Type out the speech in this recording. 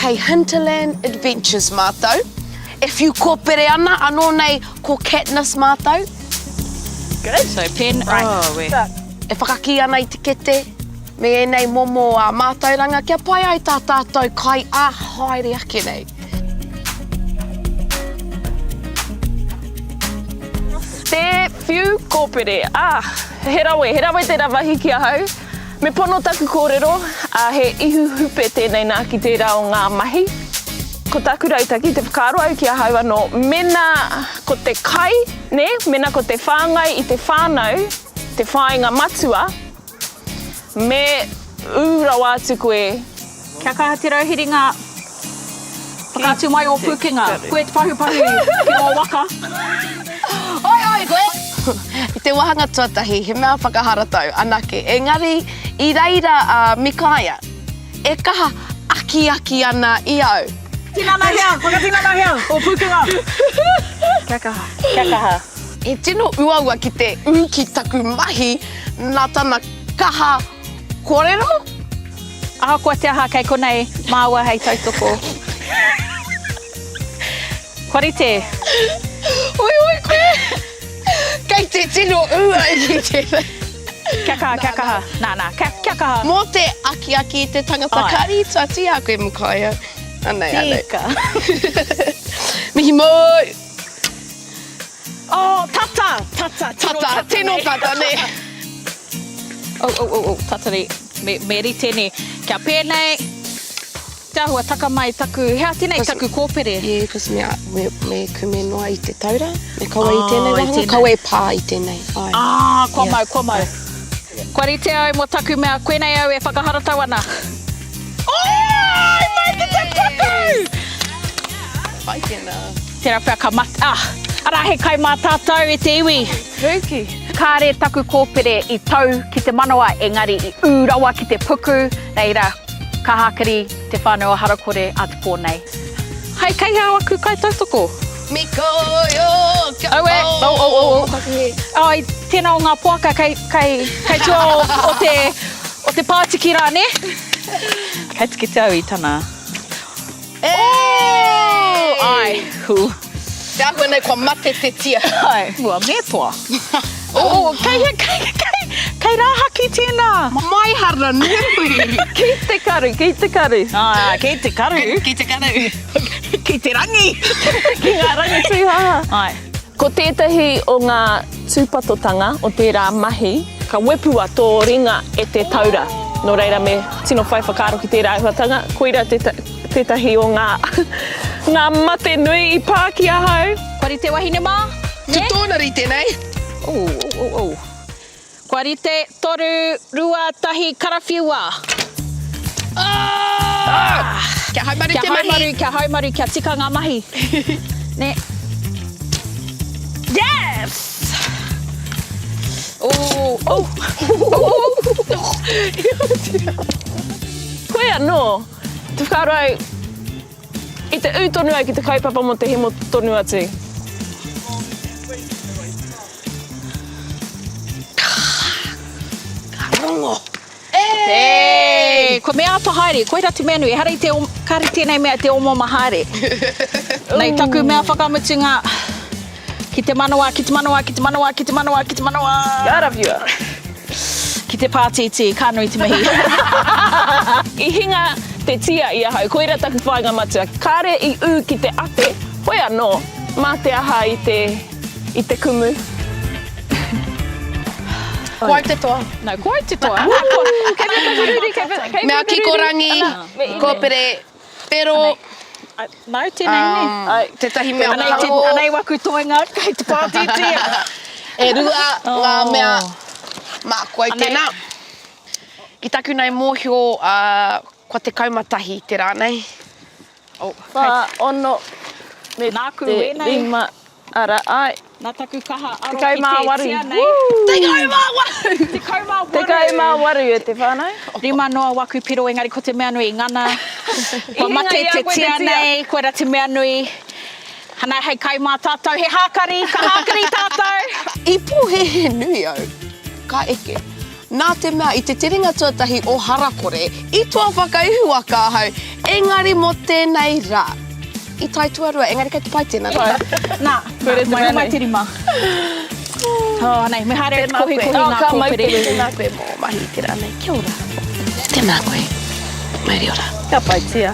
Kei Hinterland Adventures mātou. E whiu kōpere ana, anō nei ko Katniss mātou. Good. So pen, right. Oh, we. E whakakī ana i te kete me ēnei momo mātauranga kia pai ai tā tātou kai ā haere ake nei. Te whiu kōpere. Ah, he rawe, he rawe tērā mahi ki ahau. Me pono taku kōrero, ā, he ihu hupe tēnei nā ki tērā o ngā mahi. Ko taku rautaki, te whakaaro au ki ahau anō, mēnā ko te kai, nē, mēnā ko te whāngai i te whānau te whāinga matua, me ū rawa atu koe. Kia kaha te rauhiringa, whakaatu mai ō pūkenga, koe te pahupahu ki ō waka. Oi oi koe! I te wāhanga tuatahi, he mea whakaharatau anake, engari i reira a Mikaia e kaha akiaki ana i au. Tinanahia, whakatinanahia ō pūkenga. Kia kaha, kia kaha. He tino uaua ki te ū ki taku mahi nā tana kaha Korero? Ahakoa te aha kei konei māua hei tautoko. Kua rite. Oioi koe! Kei te tino ū au ki tēnei. Kia kaha, kia kaha. Nā, nā, kia, kia kaha. Mō te akiaki i te tangata, ka rite atu i a koe Mikaia. Anei, anei. Tika. Mihi mai! Oh, tata! Tata, tino tata, tata tino tata, nē. Oh, oh, oh, oh, tatari, me, me rite nē. Kia pēnei, te āhua taka mai taku, he aha tēnei taku kōpere? Yeah, cause me, me, me kume noa i te taura, me kaua i tēnei oh, wāhanga, kaua e pā i tēnei. Ai. Ah, kua yeah. mau, kua mau. Kua rite au mō taku mea, koinei au e whakaharatau ana. Oh, i mau ki te puku! Pai tēnā. Tērā pea ka mate, ah, arā he kai mā tātou e te iwi. Rūki. Kāre taku kōpere i tau ki te manawa engari i ū rawa ki te puku, reira ka hākari te whānau o Harakore a te pō nei. Hei, kei hea aku kaitautoko? Me koio ka Aue, oh, oh, oh, oh. Ai, tēnā o ngā poaka kei, kei, kei tua o, o te, o te pātiki rā, nē? Kei te kite au i tana. Oh! Ai, hū. Te āhua nei kua mate te tia. Ai, ua me toa. Oh, kei hea, kei, kei, kei rāhaki tēnā. Maihara nui. Ki te karu, ki te karu. Ai, ki te karu. Ki te karu. Ki te rangi. Ki ngā rangi tūhaha. Ai. Ko tētahi o ngā tūpatotanga o tērā mahi, ka wepua tō ringa e te taura. Nō reira me tino whai whakaaro ki tērā āhuatanga, koira tētahi o ngā, ngā mate nui i pā ki ahau. Kua rite wahine mā, nē? Tu tōna rite nei. Oh, oh, oh, oh. Kua rite, toru, rua, tahi, karawhiua! Ah! Kia haumaru te mahi! Kia haumaru, kia haumaru, kia tika ngā mahi. Nē. Yes! Oh, oh! Koe anō, te whakaaro au, I te ū tonu au ki te kaupapa mō te hemo tonu atu. Ka rongo. Hey! Ko me āta haere, koira te mea nui, ehara i te, kāre tēnei mea te omaoma haere. Nei taku mea whakamutunga, ki te manawa, ki te manawa, ki te manawa, ki te manawa, ki te manawa. Karawhiua. Ki te pātītī, ka nui te mihi. I hinga te tia i ahau, koira taku whāinga matua. Kāre i ū ki te ate, hoi anō, mā te aha i te, i te kumu. Ko au te toa. No, ko au te toa. Kei whea taku ruri, kei whea, kei whea Mea kikorangi, kōpere, whero. Nāu tēnei, nē? Ai, tētahi mea pango. Anei waku toenga kei te pātītī. E rua ngā mea māku au tēnā. Ki taku nei mōhio, kua 11 te rā nei. Whā, ono, me te rima. Ara, ai. Na taku kaha aro ki te tia nei. 18! 18! 18 e te whanau. Rima noa waku piro engari ko te mea nui i ngana. Kua mate te tia nei, koira te mea nui. Hana hei kai mā tātou, he hākari, ka hākari tātou! I pōhēhē nui au, ka eke. Nā te mea i te terenga tuatahi o Harakore, i toa whakaihuwaka ahau, Engari mō tēnei rā, i tae tuarua, engari kei te pai tēnā. Nā, nā, mai te rima. Oh, nei, me haere te kohikohi oh, ngā kōpere. Tēnā koe mō mahi i te rā nei. Kia ora. Tēnā koe. Mauri ora. Ka pai tia.